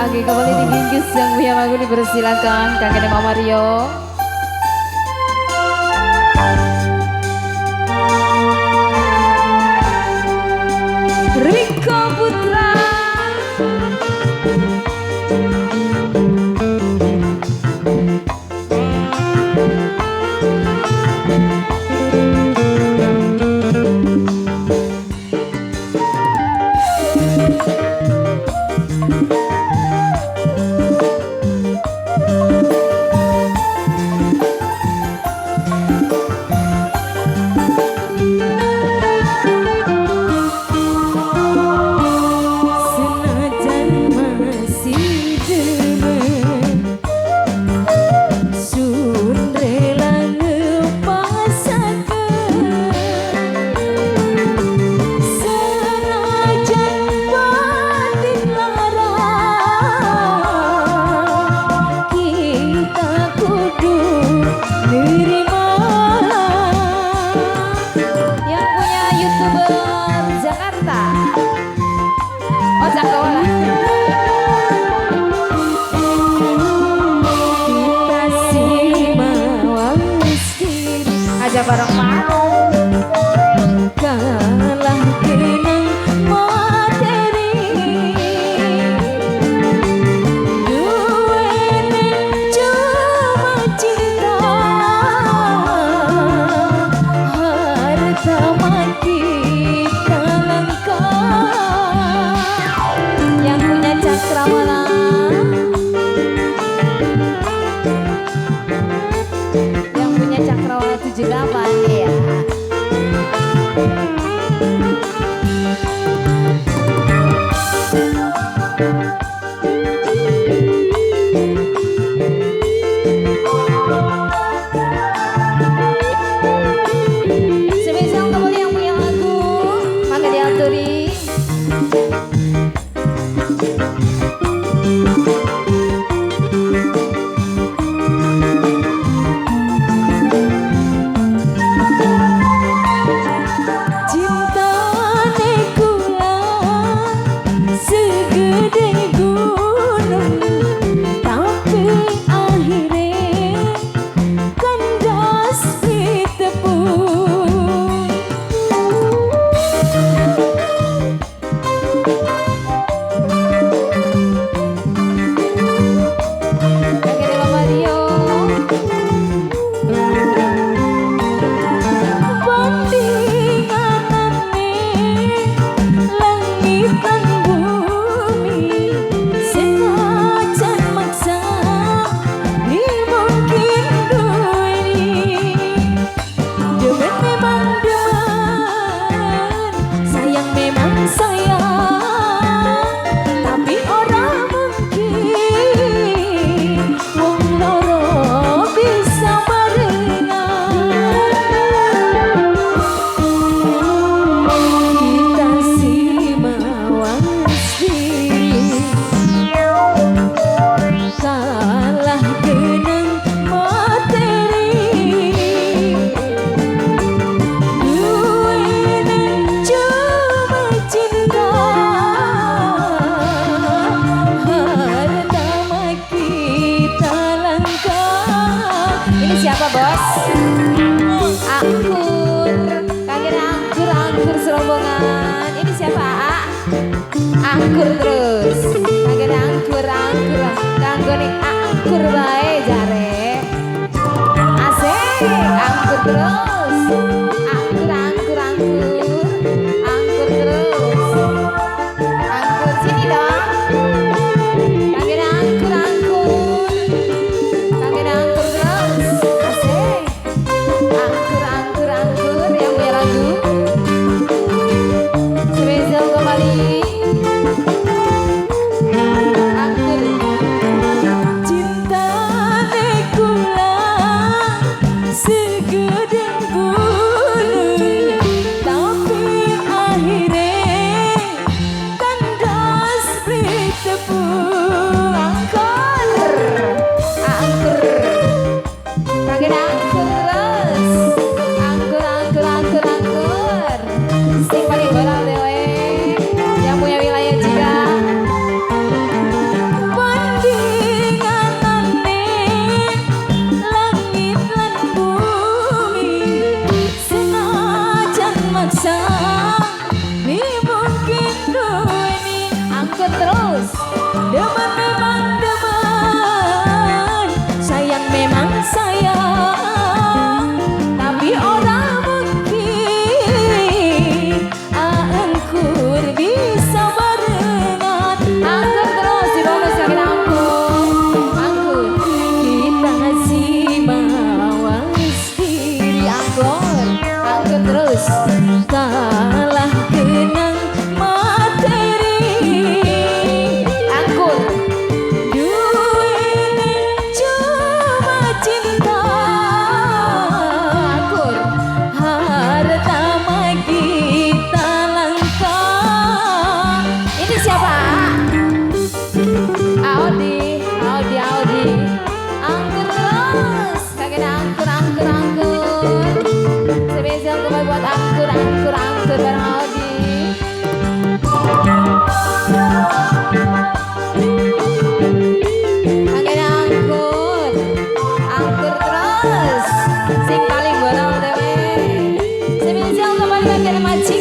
Oke, kembali di Ginggis yang punya lagu dipersilakan Kang Ene Mama Rio. Riko Putra. Aja bareng mau kalah kenang materi duwene cuma cinta harta mati langka. Yang punya cakrawala, yang punya cakrawala 78 ya. Spesial kembali yang punya lagu, maka diaturi. Siapa bos? Angkur, kaget angkur, angkur serombongan. Ini siapa? Angkur terus. Kaget angkur, angkur, kanggo nih angkur bae jare. Asik, angkur terus. Angkur, angkur, angkur, angkur terus. Angkur sini dong. Kaget angkur, angkur, kaget angkur terus. Asik. Angkur, angkur, angkur yang punya lagu. Spesial kembali. Angkur. Cintane kula segede gunung, tapi akhire kandas ditepung. Angkur, angkur, kaget angkur terus. Angkur, angkur, angkur, angkur. Terus kalah kenang materi. Angkur. Duit cuma cinta. Angkur. Harta mah kita langka. Ini siapa? Audi, Audi, Audi. Angkur terus. Kakek angkur, angkur, angkur. Spesial kembali buat angkur, angkur, angkur bareng Audi. Kakek angkur, angkur terus. Sing paling borong dewe. Spesial kembali kakek majikan.